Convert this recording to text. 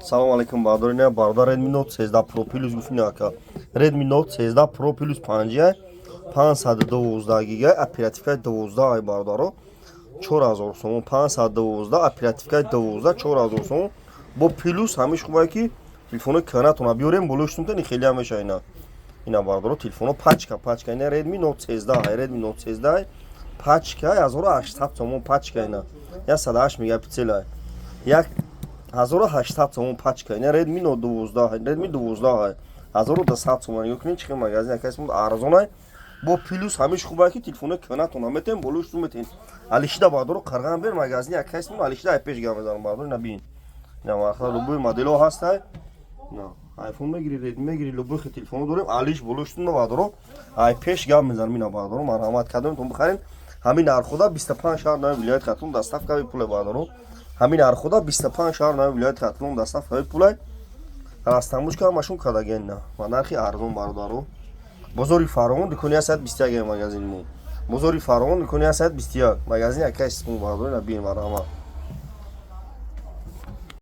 Салом алейкум, бародари. Не, бародар, Redmi Note 13 Pro Plus гуфт, ака. Redmi Note 13 Pro Plus 5, 512 гига, оперативка 12 ай, бародаро, 4000 сомон. 512, оперативка 12, 4000 сомон. Бо плюс ҳамиш хубае, ки телефони кӯҳнатона биёрем, болои шутумтани хеле ҳам меша. Ина, бародаро, телефоно пачка пачка. Ина Redmi Note 13 ай, Redmi Note 13 ай, пачка 1800 сомон пачка. Ина 108 мегапиксел ай, 1800 сомон пачка. Ина Redmi Note 12, Redmi 12 ай, 1200 сомон. Нигоҳ кунед, чӣ хел магазин якас арзон ай. Бо плюс ҳамиш хубае, ки телефони кӯҳнатона метем, болои шутум метем. Алишида, бародаро, қарған бер, магазини якас алишида ай пеш гап мезанам, бародаро. Ина бин, ина вақта любой модело ҳастай. На iPhone мегири, Redmi мегири, любой хел телефоно дорем. Алиш болои шутум, бародаро, ай пеш гап мезанам. Ина, бародаро, марҳамат, кадомтон бихарем, ҳамин нархода 25 шаҳр нави вилояти Хатлон доставка бепулай, бародаро. Ҳамин нархода 25 шаҳр нави вилояти Хатлон доставка бепулай. Растамушка ҳамашон кадаген на ва нархи арзон, бародаро. Бозори Фаровон, дукони 121 магазини мо. Бозори Фаровон, дукони 121, магазини акай исмон, бародаро. Ина бин, марҳамат.